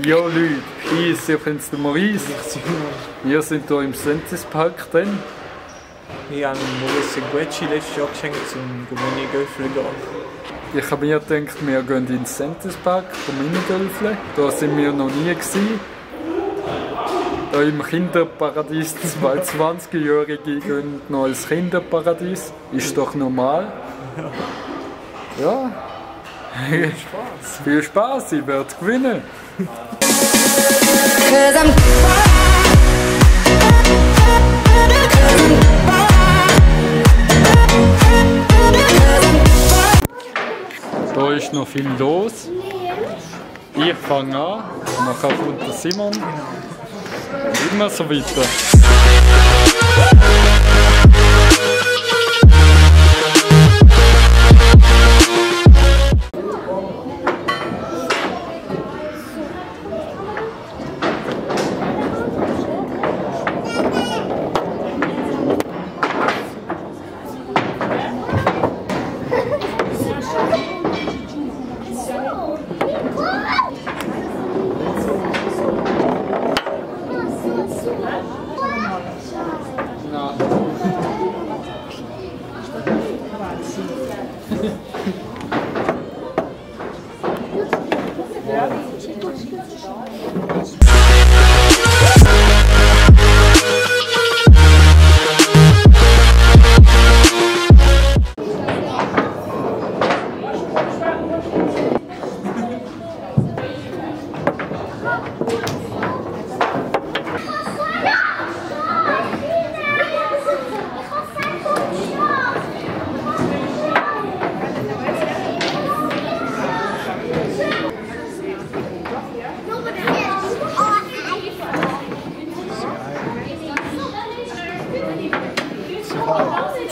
Ja Leute, ich bin's der Maurice. Wir sind hier im Sentis-Park drin. Ich habe Maurice Gucci letztes Jahr geschenkt, um Minigolfrunde. Ich habe mir gedacht, wir gehen in den Sentis-Park vom Minigolfen. Da sind wir noch nie gewesen. Da im Kinderparadies, 22-Jährige gehen noch als Kinderparadies. Ist doch normal. Ja. Viel Spaß. Viel Spaß, ich werde gewinnen. Da ist noch viel los. Ich fange an, nachher kommt der Simon. Immer so weiter.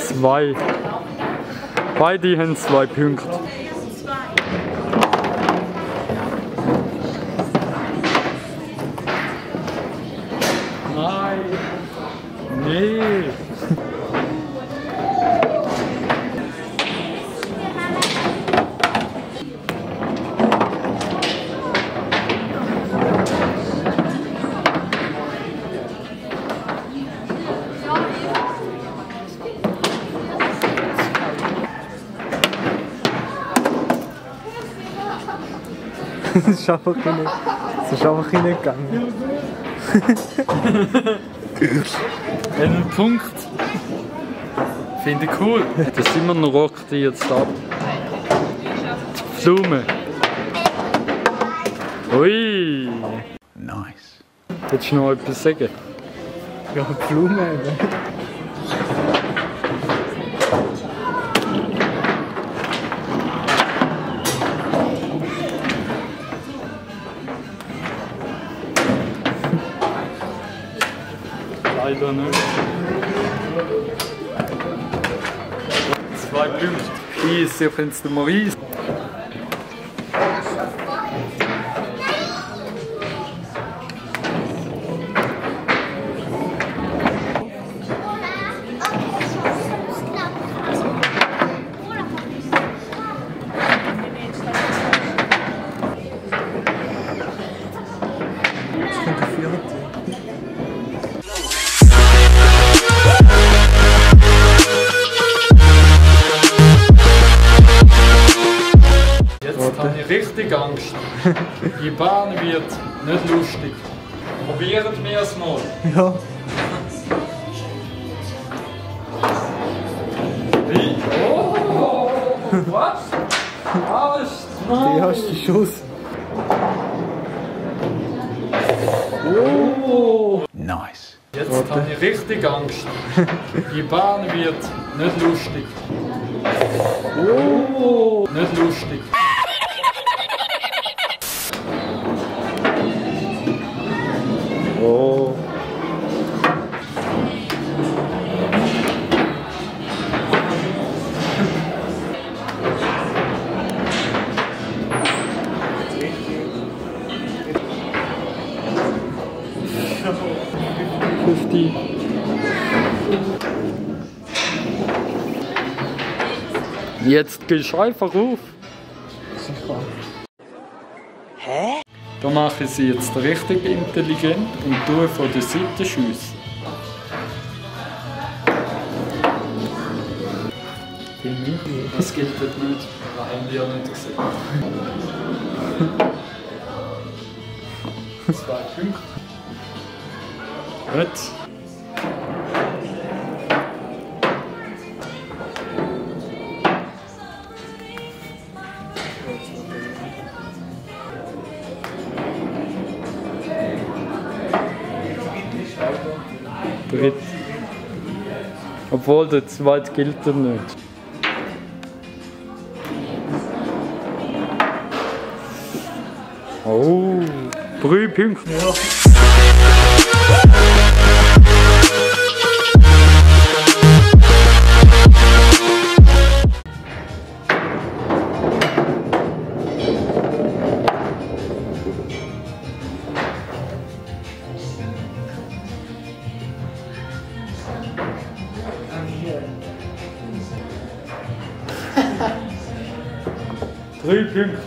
Zwei. Beide haben 2 Punkte. Nein. Nee. Das ist einfach nicht gegangen. Ein Punkt. Finde ich cool. Der Simon rockt die jetzt ab. Die Blume. Ui. Nice. Willst du noch etwas sagen? Ja, Blume. Leider nicht. 2 Punkte. Ich bin's der Maurice. Jetzt habe ich richtig Angst. Die Bahn wird nicht lustig. Probieren wir es mal. Ja. Wie? Oh! Was? Alles? Der erste Schuss. Oh! Nice. Jetzt habe ich richtig Angst. Die Bahn wird nicht lustig. Oh! Nicht lustig. Oh. Jetzt gehst du einfach auf. Sicher. Hä? Da mache ich sie jetzt richtig intelligent und tue von der Seite schiessen. Das gilt nicht, das haben wir ja nicht gesehen. 2 Punkte. Gut. Dritt. Obwohl der zweite gilt er nicht. Oh, 3 Punkte. Ja. Drei Punkte.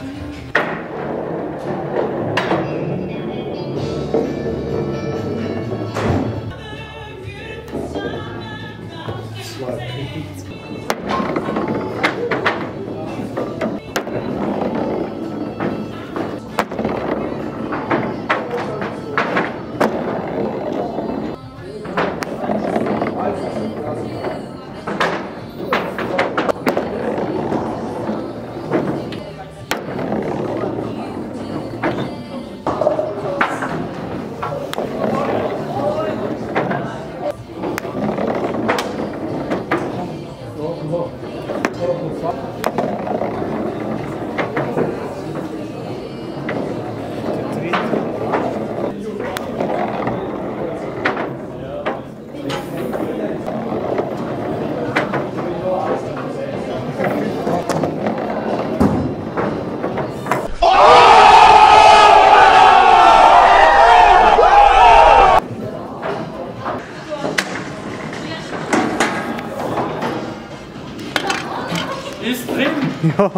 Ist drin! Ja.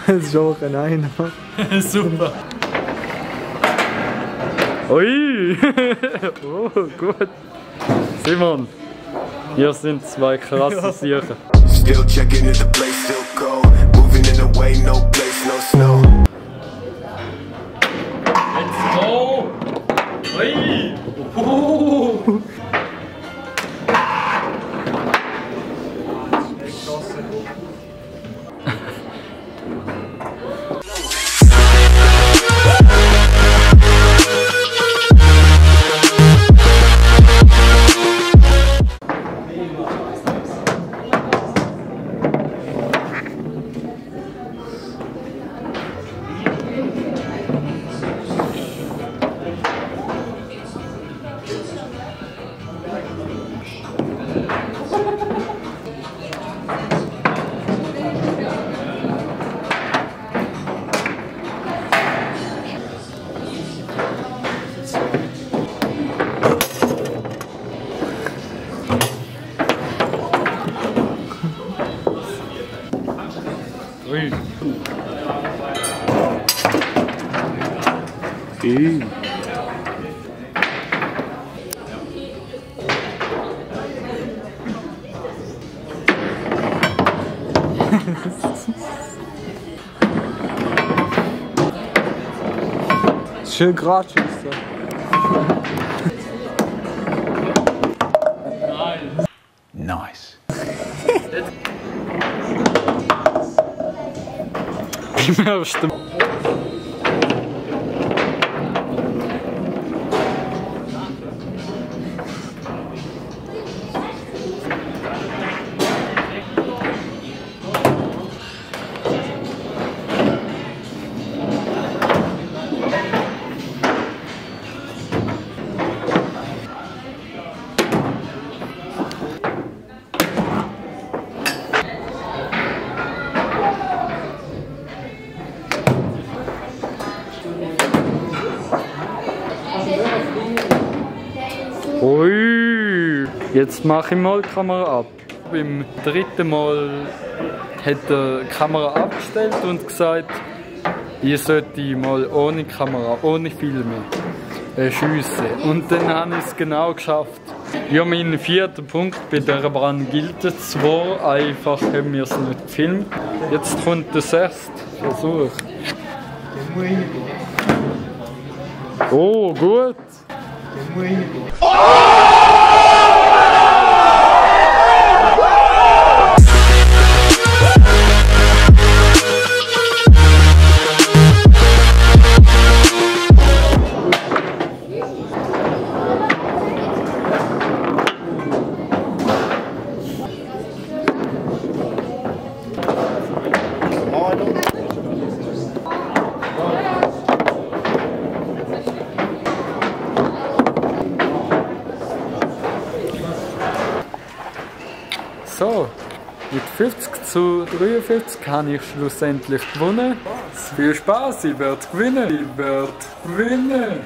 Das ist auch ein Einer. Super! Ui! Oh, gut! Simon, hier sind 2 krasse Sicher. Still checking if the place still cold. Moving in a way, no place, no snow. Let's go! Ui! Ui. Schön gerade schießen. Nice. Im ersten. Ui, jetzt mache ich mal die Kamera ab. Beim dritten Mal hat die Kamera abgestellt und gesagt, ich sollte mal ohne Kamera, ohne Filme schiessen. Und dann habe ich es genau geschafft. Ja, mein vierter Punkt bei dieser Brand gilt zwar, einfach haben wir es nicht gefilmt. Jetzt kommt der sechste Versuch. Oh, gut! So, mit 50:53 habe ich schlussendlich gewonnen. Viel Spaß, ich werde gewinnen. Ich werde gewinnen.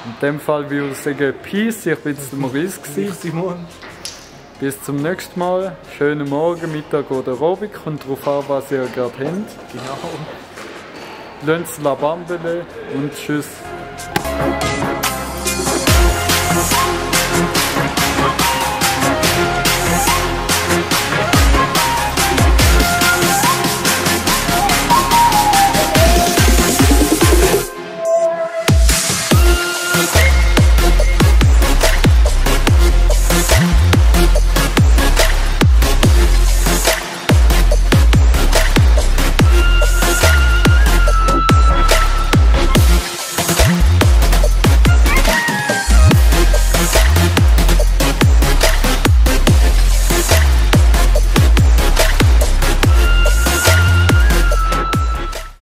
In dem Fall würde ich sagen, Peace, ich bin jetzt der Maurice gewesen. Bis zum nächsten Mal. Schönen Morgen, Mittag oder Abend. Kommt darauf an, was ihr gerade habt. Genau. Lasst es la Bambele und tschüss.